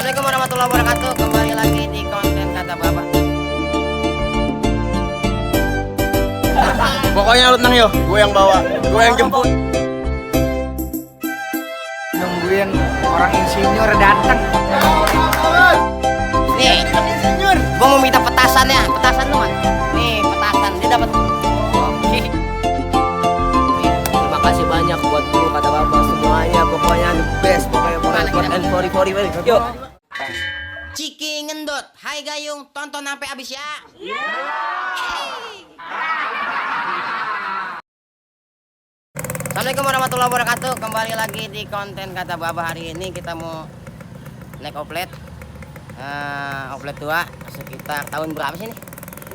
Assalamualaikum warahmatullahi wabarakatuh. Kembali lagi di konten kata bapak. Pokoknya lu tenang yo, gue yang bawa, gue yang jemput. Nungguin orang insinyur datang. Nih, gue mau minta petasannya, petasan lu kan? Nih, petasan dia dapat. Terima kasih banyak buat guru kata bapak semuanya, pokoknya the best, pokoknya forever and forever. Yuk. Ciki ngendut, hai gayung, tonton sampai habis ya. Assalamualaikum warahmatullahi wabarakatuh. Kembali lagi di konten kata bapak. Hari ini kita mau naik oplet, oplet tua sekitar tahun berapa sih nih?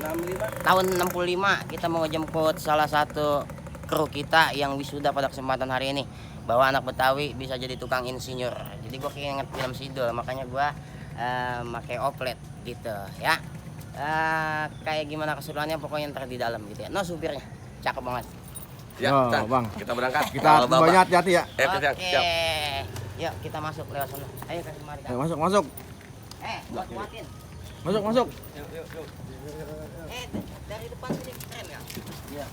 65. Tahun 65. Kita mau jemput salah satu kru kita yang wisuda pada kesempatan hari ini. Bahwa anak Betawi bisa jadi tukang insinyur. Jadi gue keinget film Sidul, makanya gue pakai oplet gitu ya. Kayak gimana keseruannya pokoknya ntar di dalam gitu ya. No, supirnya cakep banget. Ya, Bang. kita berangkat. Kita banyak hati-hati ya. Oke. Yuk kita masuk lewat sana. Ayo kasih mari. Ayo, masuk. Buat muatin. Masuk. Dari depan sini keren ya. Iya.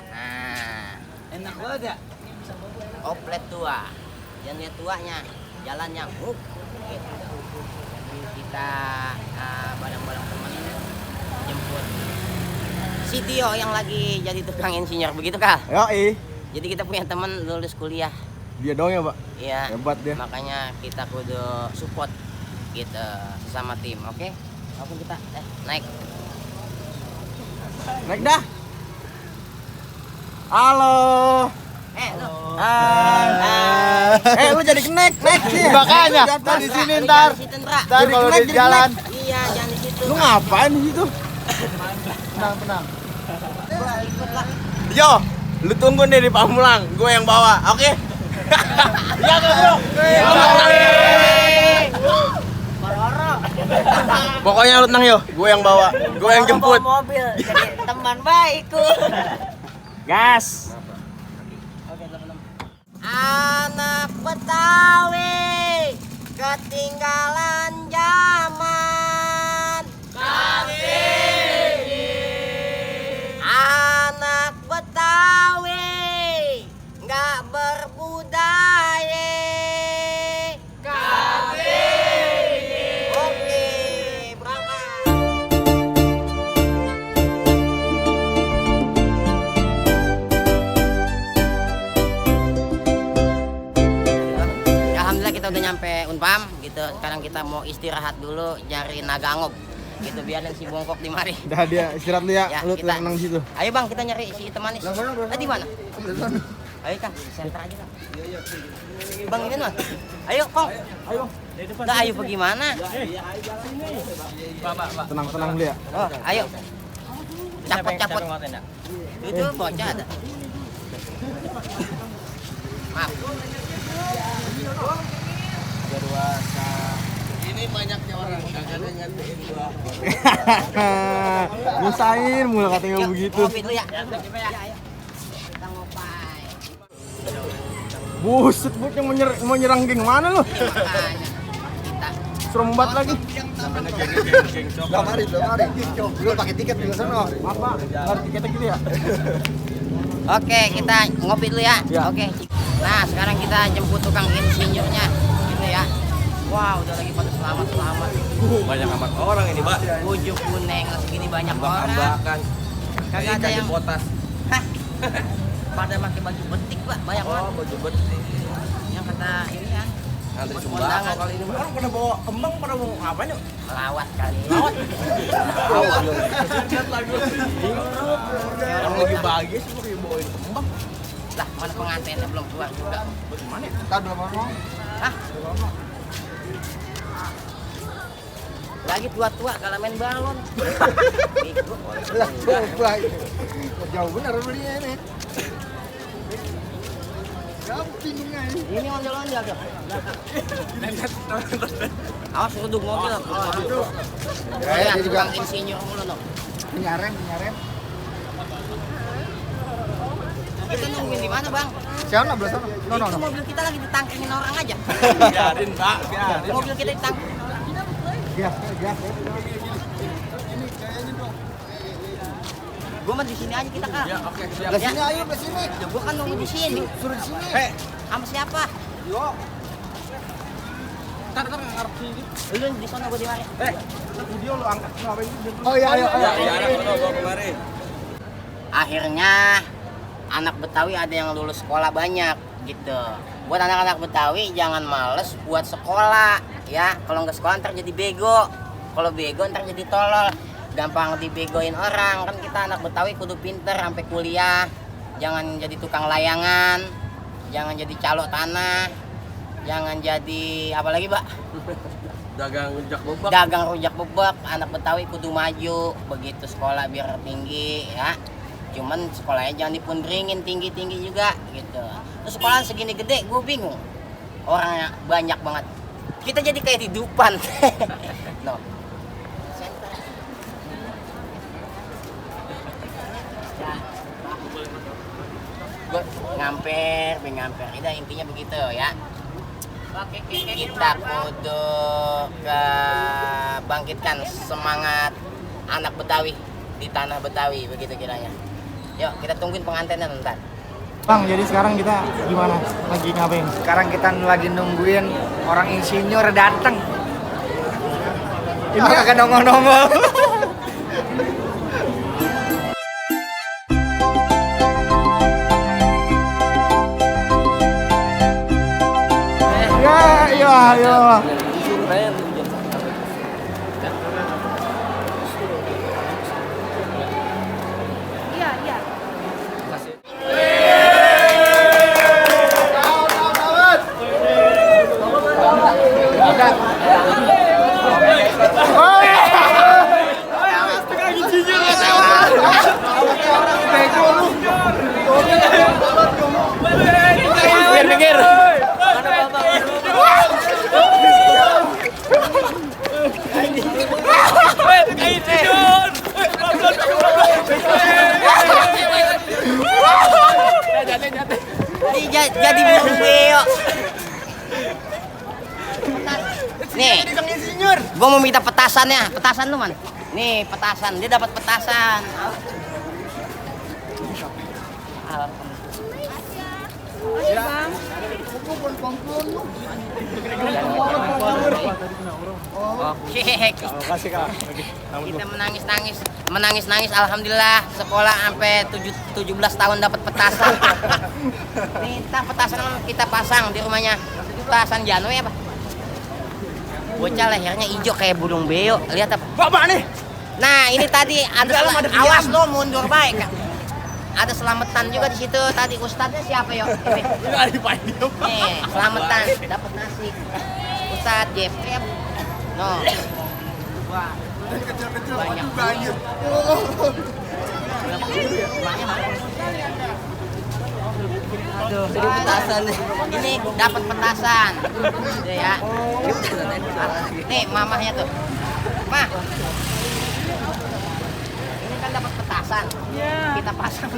Nah, Enak banget ya. oplet tua. Jangan lihat tuanya, jalannya gitu. Jadi kita bareng-bareng teman jemput si Tio yang lagi jadi tukang insinyur, begitu Kak? Yoi. Jadi kita punya teman lulus kuliah. Dia dong ya, Pak. Iya. Hebat dia. Makanya kita kudu support gitu sesama tim, oke? Oke kita naik. Naik dah. Halo. Lu. Lu jadi naik sih. Makanya, Jangan di sini ntar. Jadi kalau naik, di jalan. Iya, jangan di situ. Lu ngapain di situ? Tenang. Ikutlah. Yo, lu tunggu deh di Pamulang, gue yang bawa, oke? Iya bro. Pokoknya lu tenang yo, gue yang bawa, gue yang jemput. Mobil jadi teman baikku. Gas. Anak Betawi ketinggalan zaman. Anak Betawi nggak berbudaya. Oke, berangkat. Alhamdulillah kita udah nyampe Unpam gitu. Sekarang kita mau istirahat dulu nyari Nagangob gitu, biarin si bongkok di mari. Dah dia istirahat lu ya. Lu kita tenang di situ. Ayo Bang, kita nyari si hitam manis. Di mana? Ayo Kang, senter aja Kang. Bang ini mah. Ayo Kong. Ayo. Nah, ayo bagaimana? Tenang dulu ya. Oh, ayo. Capot. Itu bocah ada. Maaf. Ini banyaknya orang, kadang ngantein gua. Nyusahin mulu katanya Yuk, begitu. ngopi dulu ya. Ayo. Kita ngopai. Buset, yang mau nyerang geng mana lu? Makanya kita Serem banget lagi. Belum hari. Lu pakai tiket di sana. Apa? Harus tiketnya gitu ya? Oke, kita ngopi dulu ya. Ya. Oke. Nah, sekarang kita jemput tukang insinyurnya. Gitu ya. Wow, udah lagi pada selamat. Banyak amat orang ini, Pak. Bujuk kuning segini banyak orang. Ambak-ambakan. Kagak ada yang potas. Hah. Pada pakai baju betik, Pak. Banyak banget. Oh, baju betik. Yang kata ini ya. Antri Undangan. sembako kali ini. Orang pada bawa kembang, pada mau ngapain yuk? Lawat kali. Orang lagi bahagia sih pakai bawain kembang. Lah, mana pengantinnya belum keluar juga. Bagaimana? Entar belum ngomong. Hah? Lagi tua-tua kalau main balon. Bego. Lah, coba. Jauh benar belinya ini. Ini ondel-ondel tuh. Awas ruduk mobil. Ya, tukang insinyur mulu no. Nyarem. Kita nungguin di mana, Bang? Siapa belah sana? Itu mobil kita lagi ditangkingin orang aja. Biarin, Pak. Biarin. Mobil kita ditangkingin. Gas. Gua mah di sini aja kita, Kak. Ya, oke. Siap. Belah sini, ayo, belah sini. Ya gua kan nunggu di sini. Suruh di sini. Sama siapa? Yo. Ntar ngarep sini. Lu di sana gua di mana? Video lu angkat. Oh iya, ayo. Gua kemari. Akhirnya anak Betawi ada yang lulus sekolah banyak gitu. Buat anak-anak Betawi jangan males buat sekolah ya. Kalau nggak sekolah ntar jadi bego. Kalau bego ntar jadi tolol. Gampang dibegoin orang. Kan kita anak Betawi kudu pinter sampai kuliah. Jangan jadi tukang layangan. Jangan jadi calo tanah. Jangan jadi apa lagi, Pak? Dagang rujak bebek. Dagang rujak bebek. Anak Betawi kudu maju. Begitu sekolah biar tinggi ya. Cuman sekolahnya jangan dipundringin tinggi-tinggi juga gitu. Terus sekolah segini gede, gue bingung. Orangnya banyak banget. Kita jadi kayak di Dupan. No. Gue ngamper. Itu intinya begitu ya. Kita kudu bangkitkan semangat anak Betawi di tanah Betawi begitu kiranya. Yuk kita tungguin pengantinnya ntar. Bang, jadi sekarang kita gimana? Lagi ngapain? Sekarang kita lagi nungguin orang insinyur datang. Ini kagak nongol-nongol. Ayo. Pinggir. Jadi burung beo. Nih, gua mau minta petasannya. Petasan lu, Man. Nih, petasan. Dia dapat petasan. Oke, kita menangis. Alhamdulillah sekolah sampai 17 tahun dapat petasan. Nih, petasan kita pasang di rumahnya. Petasan Janwe apa? Bocah lehernya hijau kayak burung beo. Lihat apa? Bapak nih. Nah, ini tadi ada awas lo mundur baik. Ada selamatan juga di situ. Tadi ustadznya siapa yo? Nih, selamatan dapat nasi. Ustadz Jeffrey. No. Wah. Banyak. Aduh, ini petasan. Ini dapat petasan. Tuh ya. Nih, mamahnya tuh. Mah. Ini kan dapat petasan. Kita pasang.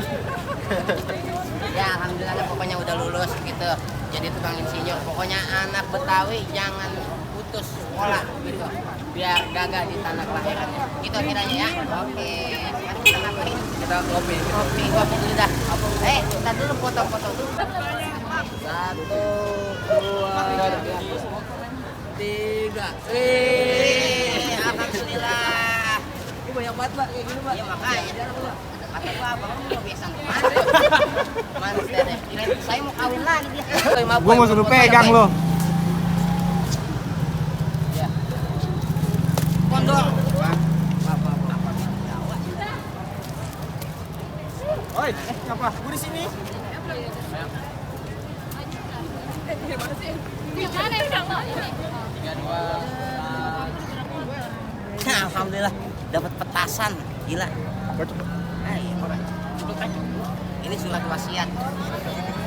Ya, alhamdulillah pokoknya udah lulus gitu. Jadi tukang insinyur. Pokoknya anak Betawi jangan putus sekolah gitu. Biar gagah di tanah kelahirannya. Gitu kiranya ya. Oke. Sekarang kita ngapain? Kita kopi. Kopi dulu dah. Kita dulu foto-foto dulu. 1, 2, 3. Alhamdulillah. Ini banyak banget, Pak. Kayak gini, Pak. Iya makanya. Kata gua abang lu mau biasa kemana? Manis deh. Saya mau kawin lagi dia. Gua mau suruh pegang lo. Ya. Kondor. Oi, siapa? Gua di sini. Alhamdulillah dapat petasan. Gila. Ini surat wasiat.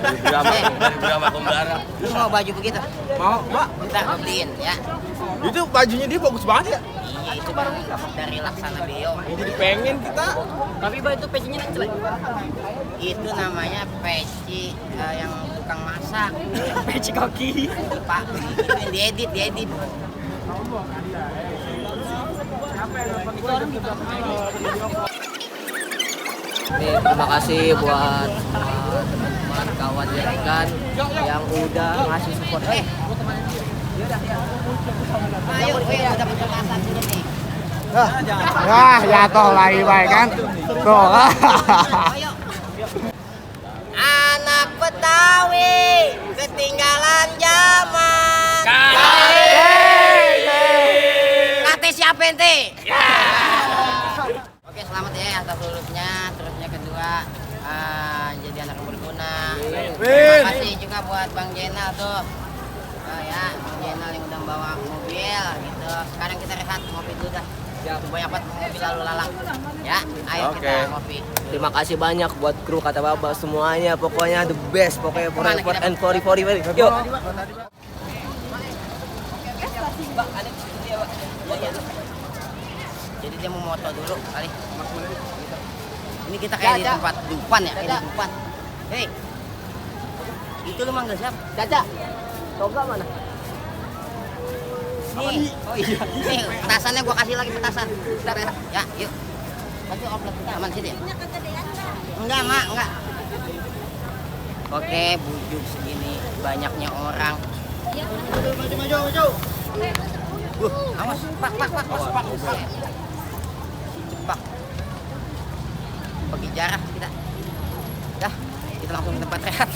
Dari Brahma Kumbara. Lu mau baju begitu? Mau, Pak? Ntar gua beliin ya. Itu bajunya dia bagus banget ya. Iya itu baru dari Laksana Beo. Jadi pengen kita. Tapi itu pecinya jelek. Itu namanya peci yang tukang masak. Peci kaki. Pak, itu yang diedit. Nih, terima kasih buat teman-teman kawan jaringan yang udah ngasih support. Ayo, udah penjelasan dulu nih. Wah, jatuh lagi baik kan? Tuh. Ayo. Anak Betawi ketinggalan zaman. Kate siapa ente? Oke, selamat ya atas lulusnya. Terusnya kedua jadi anak yang berguna. Terima kasih juga buat Bang Jenal tuh. Ya, Bang Jenal yang udah bawa mobil gitu. Sekarang kita rehat ngopi dulu dah. Banyak banget mobil lalu lalang. Ya, ayo kita ngopi. Terima kasih banyak buat kru kata Baba semuanya. Pokoknya the best. Pokoknya forever and forever. Yuk. Jadi dia mau moto dulu kali. Ini kita kayak di tempat dupan ya, kayak di dupan. Hei, itu lu manggil siapa? Caca. Toga mana? Nih, oh iya. Nih, petasannya gua kasih lagi petasan. Bentar ya. Ya, yuk. Kasih oplet aman sini ya? Enggak, Mak, enggak. Oke, bujuk segini banyaknya orang. Maju. Awas, pak. Cepak. Bagi jarak kita. Dah, kita langsung ke tempat rehat.